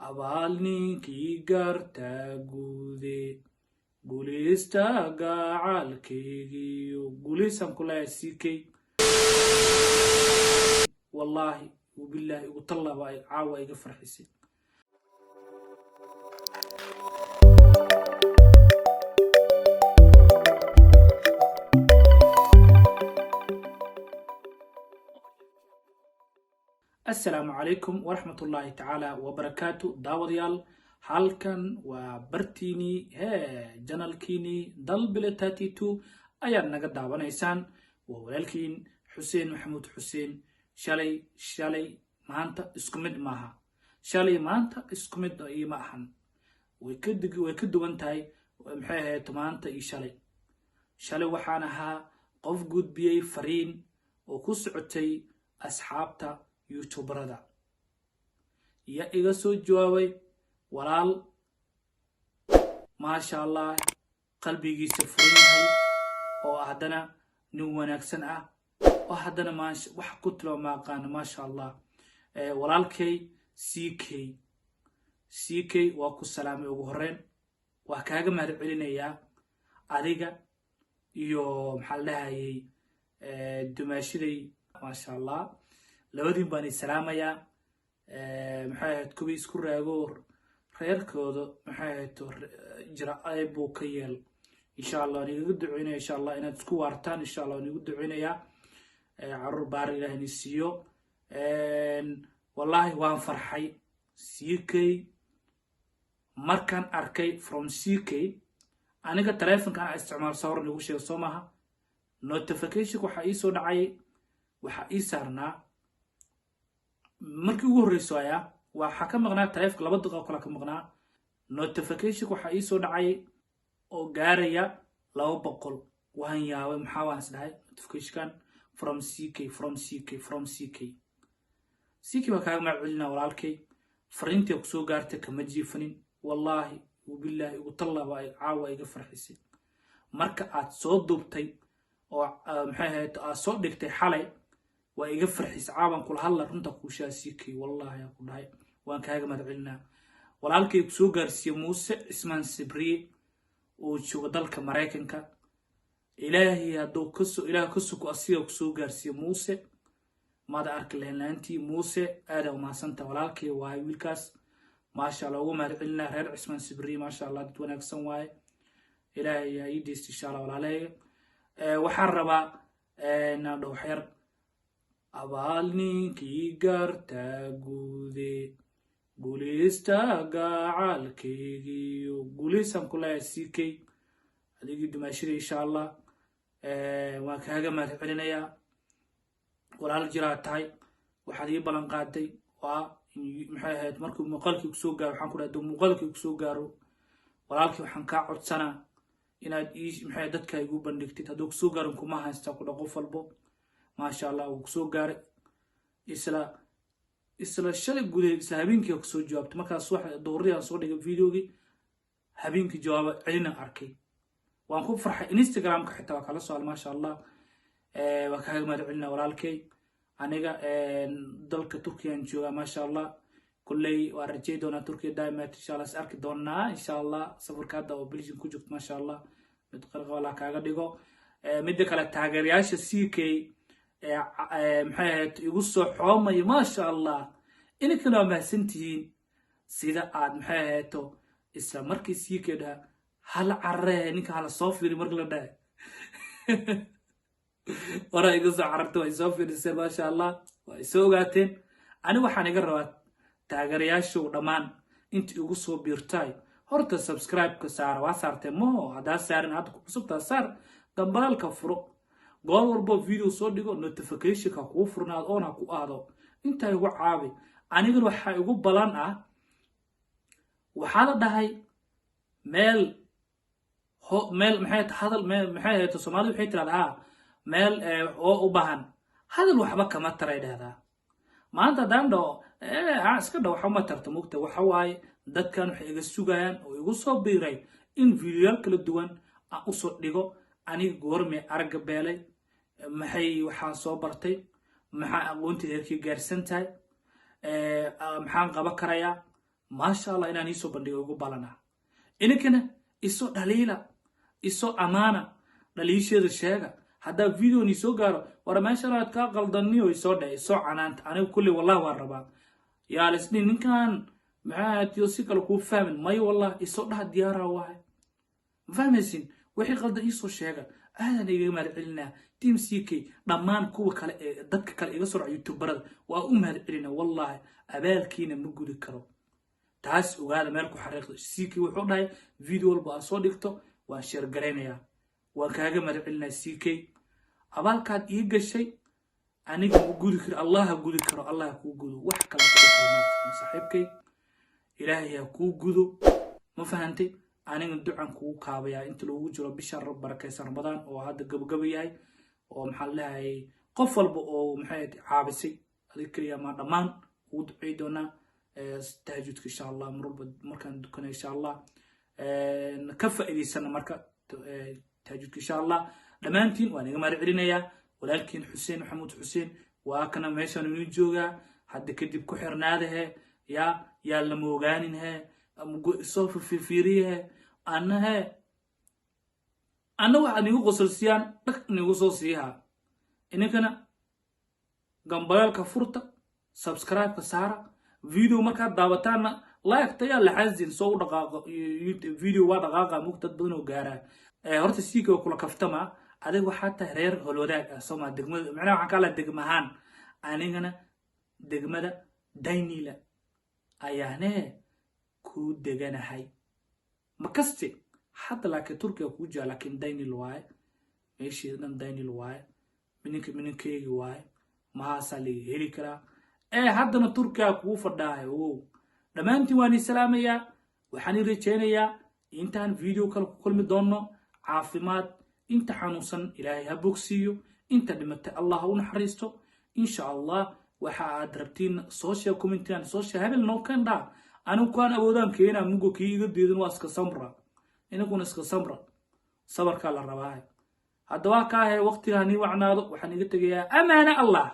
Abaal ninkii gaartaa guude, guulaysta gacaalkaygiyo, guulaysaan ku leeyahay CK. Wallaahi wabilaahi ugu tallaba caawa iga farxisay. Assalaamu calaykum waraxmatullaahi tacaala wabarakaatu. Daawadayaal, halkan waa bartiinii hee janalkiinii Dalbile 32 ayaad naga daawanaysaan. Waa walaalkiin Xuseen Maxamuud Xuseen. Shalay shalay maanta isku mid maaha, shalay maanta isku mid ima ahan, way ka duwan tahay. Maxay ahayd maanta iyo shalay? Shalay waxaan ahaa qof gudbiyey fariin oo ku socotay asxaabta youtuberada. Ya iga soo jawaabay walaal, maasha Allah, qalbigiisa furan yahay oo haddana nin wanaagsan ah oo haddana wax ku tilo ma aqaano, maasha Allah. Walaalkay CK, CK waa ku salaamay. Ugu horreyn waa kaaga mahad celinayaa adiga iyo maxaa la dhahayay dumaashiday, maasha Allah, labadiin baan i salaamayaa. Maxay ahayd kuwii isku raago reerkooda, maxay ahayd jira buu ka yeel. Insha Allah waan igaga duceynaya, insha Allah inaad isku waartaan, insha Allah waan igu duceynayaa caruur baar Ilaah ini siiyo. Wallaahi waan farxay CK markaan arkay from CK. Aniga taleefonkan aan isticmaal sawir lagu sheego soo maaha, notification waxaa ii soo dhacay, waxaa ii saarnaa markii ugu horreyso ayaa waxaa ka maqnaa taleefonka 2 daqiiqo kale ka maqnaa. Notification waxaa ii soo dhacay oo gaaraya 200. Waan yaabay, maxaa waan isdhahay notificationkan from CK, from CK, from CK. CK baa kaaga mahad celinaa walaalkay, fariintii kusoo gaartay kama jiifanin. Wallaahi wabilaahi ugu tallaba caawa iga farxisay marka aad soo duubtay oo maxay ahayd aad soo dhigtay xalay, waa iga farxisay. Caawan kula hadla runta kuushaa CK, wallaahi aan ku dhahay waan kaaga mahad celinaa. Walaalkay kusoo gaarsiiyey Muuse Cismaan Sibriye oo jooga dalka Maraykanka, Ilaahay hadduu kasoo Ilaah ka suko asiga kusoo gaarsiiye Muuse, maada arki lahayn laantii Muuse. Aada umahadsanta walaalkay waaye wiilkaas, maasha Allah, ugu mahad celinaa. Reer Cismaan Sibriye, maasha Allah, dad wanaagsan waaye. Ilaahay yaa ii deysta insha Allah. Walaalahayga waxaan rabaa inaan dhaho xeer: abaal ninkii gaartaa guude, guulaysta gacaalkaygiyo, guulaysaan ku leeyahay CK, adigii dumaashida, insha Allah waan kaaga mahad celinayaa. Walaal jiraa tahay. Waxaad ii ballan qaaday waa maxay ahayd markuu muuqaalkii kusoo gaaro, waxaan ku dhahay hadduu muuqaalkii kusoo gaaro walaalkii waxaan kaa codsanaa inaad ii maxay dadka igu bandhigtid. Hadduu kusoo gaarin kuma haystaa ku dha qof walbo. Maasha Allah, wuu kusoo gaaray isla shalay gudaheed, isla habeenkii kusoo jawaabtay. Markaas wax duhurrii aan soo dhigay videogii, habeenkii jawaaba celina arkay, waan ku farxay. Instagramka xitaa waa kala socol, maasha Allah, waa kaaga mahad celina walaalkay. Aniga dalka Turkiyan joogaa, maasha Allah. Kulley waa rajay doonaa Turkiya daimat, insha Allah is arki doonaa, insha Allah. Safarka hadda oo Belgium ku joogto, maasha Allah, mid qarqa Allah kaaga dhigo. Midda kale, taageerayaasha CK maxay ahayd igu soo xoomaya, maasha Allah, ininkana waa mahadsantihiin sida aad maxay ahayto isla markii CK dhaha hala cararee ninka hala soo fiiri, marka la dhahay waraa iga soo cararta, waa isoo fiiriseen, maasha Allah, waa isoo ogaateen. Ani waxaan iga rabaa taageerayaashow dhammaan inta igu soo biirtaay, horta subscribe-ka saara, waa saartee maho? Haddaa saarin hadda ku cusubtaa, saar, dambalaalka furo, goor walbo video soo dhigo notificationka kuu furnaado oon ha ku aado. Intaa igu caabi. Anigana waxaa igu balan ah, waxaa la dhahay meel meel maxay hadal meel maxay ahayd Soomaalida waxay tirahdaa meel oo u baahan hadal waxba kama taray dhahdaa. Maanta haddaan dhaho iska dhaw waxba ma tarto mugta. Waxa waaye dadkan waxay iga sugayaan oo igu soo biiray in videoyaal kala duwan aan usoo dhigo. Aniga goormee aragga beelay? Maxay waxaan soo bartay? Maxaa aqoontii heerkii gaarsan tahay? Maxaan qaban karayaa? Maasha Allah, inaan iisoo bandhigo ugu balanaa. Ininkana isoo dhaliila, isoo amaana, dhaliisheeda sheega. Haddaa videon isoo gaaro, war meeshan aad kaa qaldaniyo, isoo dhe, isoo canaanta. Aniga kulli wallahi waan rabaa. Yaa lisdhin ninkan maxaa tiyo si kale kuu fahmin mayo. Wallah, isoo dhaha, diyaaraa wahay. Ma fahmaysin? Wixii qaldan iisoo sheega, aadan igaga mahad celinaa. Team CK dhammaan, kuwa kale ee dadka kale iga soo raca YouTuberada waa u mahad celina. Wallahi abaalkiina ma gudi karo, taas ogaada, meel ku xariiqda. CK wuxuu dhahay video walba aad soo dhigto waan share garaynayaa. Waan kaaga mahad celinaa CK, abaalkaad ii gashay aniga ma gudi karo. Allah ha gudi karo, Allah ha kuu gudo. Wax kale ku karo ma aqaano, saaxiibkay, Ilaahay ha kuu gudo. Ma fahantay? Aniga ducan kugu kaabayaa inta lagu jiro bisha Rab barakaysan Ramadaan oo hadda gabagaba yahay, oo maxaa la leeyahay, qof walba oo maxay caabisay, adiga keliya ma, dhammaan kugu ducey doonaa tahajudka insha Allah. Mar walba markaan dukana insha Allah ka faa'iidaysana marka tahajudka insha Allah. Dhammaantiin waan iga mahad celinayaa. Walaalkiin Xuseen Maxamuud Xuseen waa kana, meeshaan inuu joogaa hadda kadib. Ku xirnaadahe, yaa lama ogaanin he, soo fiirfiiriyahe. Anna he, anna waxaad nigu qosolsiyaan dhag nigu soo siihaa. Ininkana gambaleelka furta, subscribe-ka saara, video markaad daawataanna like tayaa laxazin soo u dhaqaaqo video. Waa dhaqaaqa mug dad badan oo gaaraa. Horta siika kula kaftama. Adiga waxaa tahay reer Holwadaag ah sooma? Degmada macnaha waxaan ka hadlaa degmahaan. Anigana degmada Daynila ayaane ku deganahay, ma kaste hadda, laakiin Turkiga kuu jira, laakiin Daynil waaye meeshii dhan, Daynil waaye. Mininka mininkeygi waaye, mahaasaa laga heli karaa ee haddana Turkiga kugu fadhaahay. Ogow, dhammaantiin waan ii salaamayaa. Waxaan ii rajaynayaa intaan video kale ku kulmi doonno caafimaad. Inta xanuunsan Ilaahay ha bogsiiyo, inta dhimatay Allah ha u naxariisto insha Allah. Waxa aad rabtiin soo sheeg, commentigan soo sheeg, hebel noo keen dhaa. Anigu kuwaan awoodaan keenaa, mugo kii iga diidan waa iska samra. Inaguna iska samra, sabarkaa la rabaa. Haddaba kaa he waqtigaa nii wacnaado. Waxaan iga tegayaa amaane Allah.